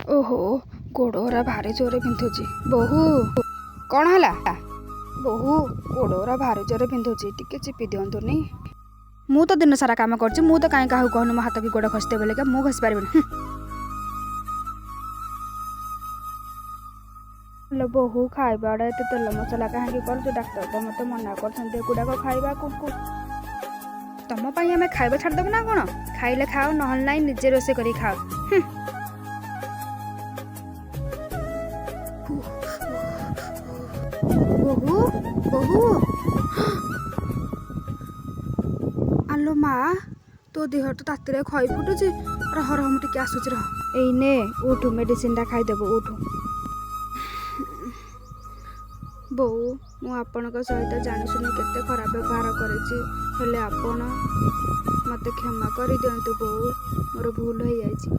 ଓହୋ, ଗୋଡ଼ ଗୁରା ଭାରି ଜୋରେ ବିନ୍ଧୁଛି। ବୋହୂ, କ'ଣ ହେଲା? ବୋହୂ, ଗୋଡ଼ ଗୁରା ଭାରି ଜୋରେ ବିନ୍ଧୁଛି, ଟିକେ ଚିପି ଦିଅନ୍ତୁନି। ମୁଁ ତ ଦିନ ସାରା କାମ କରୁଛି, ମୁଁ ତ କାହିଁ କାହାକୁ କହୁନି ମୋ ହାତ କି ଗୋଡ଼ ଘଷିଦେ ବୋଲିକା। ମୁଁ ଘଷି ପାରିବିନି। ଲୋ ବୋହୂ, ଖାଇବା ଗୁଡ଼ା ଏତେ ତେଲ ମସଲା କାହିଁକି କରୁଛୁ? ଡାକ୍ତର ତ ମୋତେ ମନା କରୁଛନ୍ତି ଏଗୁଡ଼ାକ ଖାଇବାକୁ। ତମ ପାଇଁ ଆମେ ଖାଇବା ଛାଡ଼ିଦେବୁ ନା କ'ଣ? ଖାଇଲେ ଖାଅ, ନହେଲେ ନାହିଁ ନିଜେ ରୋଷେଇ କରିକି ଖାଅ। ବୋହୂ, ବୋହୂ, ଆଲୋ ମା, ତୋ ଦେହରେ ତ ତାତିରେ ଖଇ ଫୁଟୁଛି। ରହ ରହ, ମୁଁ ଟିକେ ଆସୁଛି, ରହ। ଏଇ ନେ, ଉଠୁ, ମେଡ଼ିସିନଟା ଖାଇଦେବୁ, ଉଠୁ। ବୋଉ, ମୁଁ ଆପଣଙ୍କ ସହିତ ଜାଣିଶୁଣି କେତେ ଖରାପ ବ୍ୟବହାର କରିଛି, ହେଲେ ଆପଣ ମୋତେ କ୍ଷମା କରିଦିଅନ୍ତୁ। ବୋଉ, ମୋର ଭୁଲ ହେଇଯାଇଛି।